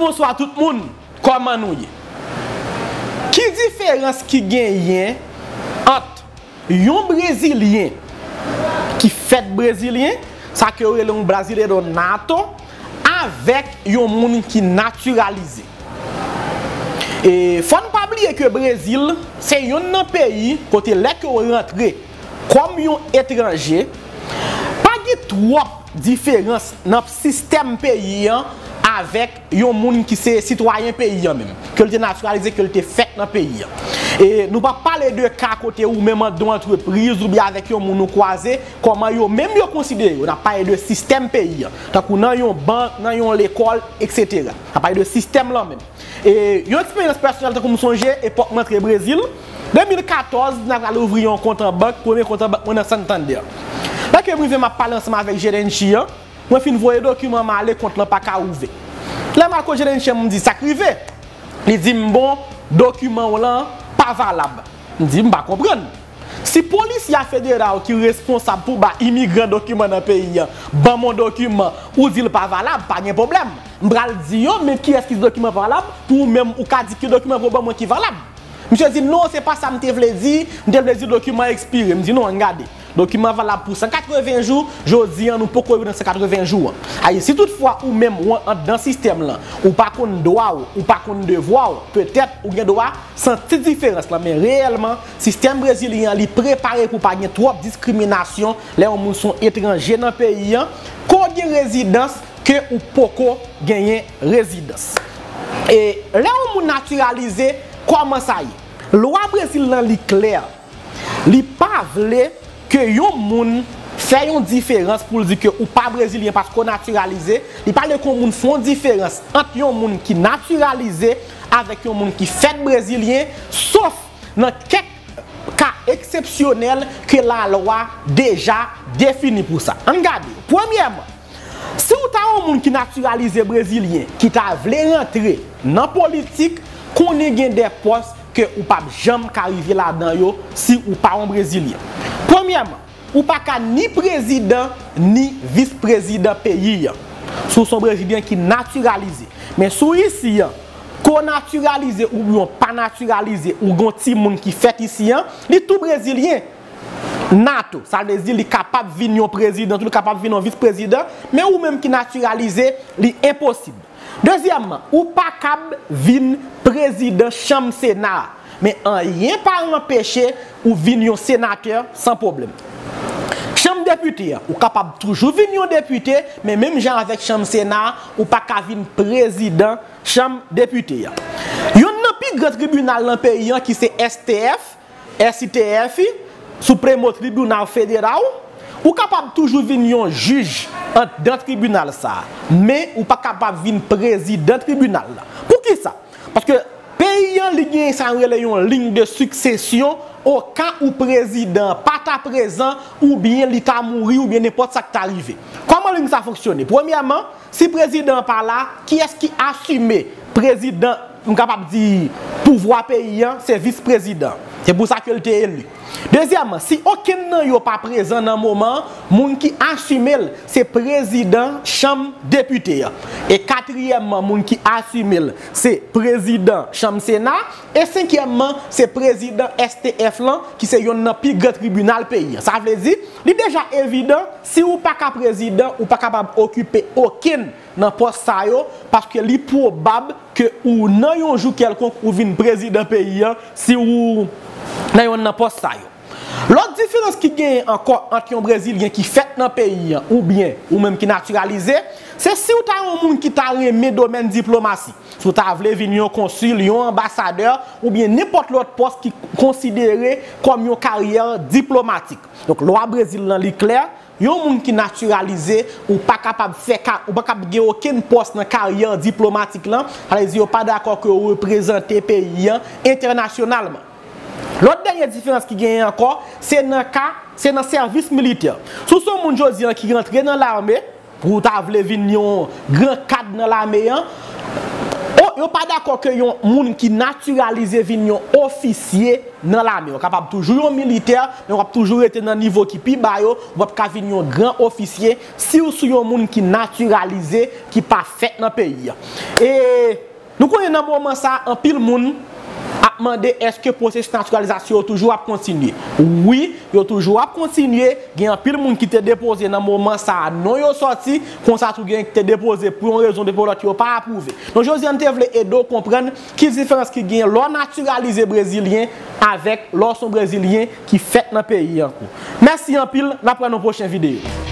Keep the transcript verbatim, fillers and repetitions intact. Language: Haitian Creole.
Bonswa tout moun, kòman nou ye? Ki diferans ki genyen ant yon brezilyen ki fèt brezilyen, sa ke yo rele yon brasileiro nato, avèk yon moun ki natiralize? E fò n pa bliye ke Brezil se yonn nan peyi kote lè ke w rantre kòm yon etranje, pa gen twòp diferans nan sistèm peyi an avèk yon moun ki se sitwayen peyi an menm, ke l te natiralize, ke l te fèt nan peyi an. E nou p ap pale de ka kote ou menm anndan yon antrepriz oubyen avèk yon moun ou kwaze, kòman yo menm yo konsidere w. N ap pale de sistèm peyi an, tankou nan yon bank, nan yon lekòl, etsetera. N ap pale de sistèm lan menm. E yon eksperyans pèsonèl, tankou m sonje epòk m antre Brezil, de mil katòz, m t al ouvri yon kont an bank, premye kont an bank mwen nan Santander. Lè ke m rive, m ap pale ansanm avèk jerenchi an, mwen fin voye dokiman m ale, kont lan pa ka ouvè. Lè m al kot jerenchi an, m di, "Sa k rive?" Li di m, "Bon, dokiman w lan pa valab." M di, "M pa konprann. Si polisye a federal ki responsab pou ba imigran dokiman nan peyi an ban m yon dokiman, ou di l pa valab, pa gen pwoblèm. M pral di yo, men kiyès ki di dokiman pa valab, pou ou menm ou ka di ki dokiman pou w ban mwen ki valab." Misye di, "Non, se pa sa m te vle di, m te vle di dokiman ekspire." M di, "Non, ann gade. Dokiman valab pou san katreven jou, jodi an nou poko rive nan san katreven jou an." Ayi, si toutfwa ou menm ou anndan sistèm lan, ou pa konn dwa w, ou pa konn devwa w, petèt ou gen dwa santi diferans lan, men reyèlman, sistèm brezilyen an, li prepare pou pa gen twòp diskriminasyon lè yon moun se yon etranje nan peyi an, ke w gen rezidans, ke ou poko genyen rezidans. E lè yon moun natiralize, kòman sa ye? Lwa Brezil lan, li klè. Li pa vle ke yon moun fè yon diferans pou l di ke ou pa brezilyen paske w natiralize. Li pa vle ke yon moun fè yon diferans ant yon moun ki natiralize avèk yon moun ki fèt brezilyen, sof nan kèk ka eksepsyonèl ke lalwa deja defini pou sa. Ann gade. Premyèman, si w ta yon moun ki natiralize brezilyen, ki ta vle rantre nan politik, konnen gen de pòs ke ou p ap janm ka rive ladan yo si ou pa yon brezilyen. Premyèman, ou pa ka ni prezidan, ni vis prezidan peyi an, si w se yon brezilyen ki natiralize. Men si w isi an, ke w natiralize oubyen w pa natiralize, ou gen yon timoun ki fèt isi an, li tou brezilyen. Nato, sa vle di li kapab vin yon prezidan, tou li kapab vin yon vis prezidan, men ou menm ki natiralize, li enposib. Dezyèmman, ou pa kab vin prezidan chanm Sena a, men anyen pa anpeche ou vin yon senatè san pwoblèm. Chanm depite a, ou kapab toujou vin yon depite, men menm jan avèk chanm Sena a, ou pa ka vin prezidan chanm depite a. Yonn nan pi gran tribinal nan peyi an, ki se S T F, S I T F, Supremo Tribunal Federal, ou kapab toujou vin yon jij anndan tribinal sa a, men ou pa kapab vin prezidan tribinal la. Poukisa? Paske peyi an, li gen sa yo rele yon ligne de succession, oka ou prezidan an pa ta prezan, oubyen li ta mouri, oubyen nenpòt sa k ta rive. Kòman ligne sa fonksyone? Premyèman, si prezidan an pa la, kiyès ki asime prezidan, m kapab di, pouvwa peyi an, se vis prezidan. Se pou sa ke l te eli. Dezyèmman, si okenn nan yo pa prezan nan moman an, moun ki asime l, se prezidan chanm depite an. E katriyèmman, moun ki asime l, se prezidan chanm Sena. E senkyèmman, se prezidan S T F lan, ki se yonn nan pi gran tribinal peyi an. Sa vle di, li deja evidan, si ou pa ka prezidan, ou pa kapab okipe okenn nan pòs sa yo, paske li pwobab ke ou nan yon jou kèlkonk ou vin prezidan peyi an, si ou nan yonn nan pòs sa yo. Lòt diferans ki genyen ankò ant yon brezilyen ki fèt nan peyi an oubyen ou menm ki natiralize, se si w ta yon moun ki ta renmen domèn diplomasi, si w ta vle vin yon konsil, yon anbasadè, oubyen nenpòt lòt pòs ki konsidere kòm yon karyè diplomatik. Donk, lwa Brezil lan, li klè, yon moun ki natiralize, ou pa kapab fè ka, ou pa kapab gen okenn pòs nan karyè diplomatik lan, sa vle di yo pa dakò ke w reprezante peyi an entènasyonalman. Lòt dènye diferans ki genyen ankò, se nan ka, se nan sèvis militè. Si w se yon moun jodi an ki rantre nan lame, pou w ta vle vin yon gran kad nan lame an, o, yo pa dakò ke yon moun ki natiralize vin yon ofisye nan lame. Ou kapab toujou yon militè, men w ap toujou rete nan nivo ki pi ba yo, ou p ap ka vin yon gran ofisye si w se yon moun ki natiralize, ki pa fèt nan peyi an. E nou konnen nan moman sa, anpil moun ap mande èske pwosesis natiralizasyon yo toujou ap kontinye. Wi, yo toujou ap kontinye. Gen anpil moun ki te depoze nan moman sa a, non yo sòti, konsa tou gen ki te depoze pou yon rezon de pou lòt yo pa apwouve. Donk jodi a n te vle ede w konprann ki diferans ki gen lè w natiralize brezilyen avèk lè w se yon brezilyen ki fèt nan peyi an. Mèsi anpil, n ap wè nan pwochen videyo.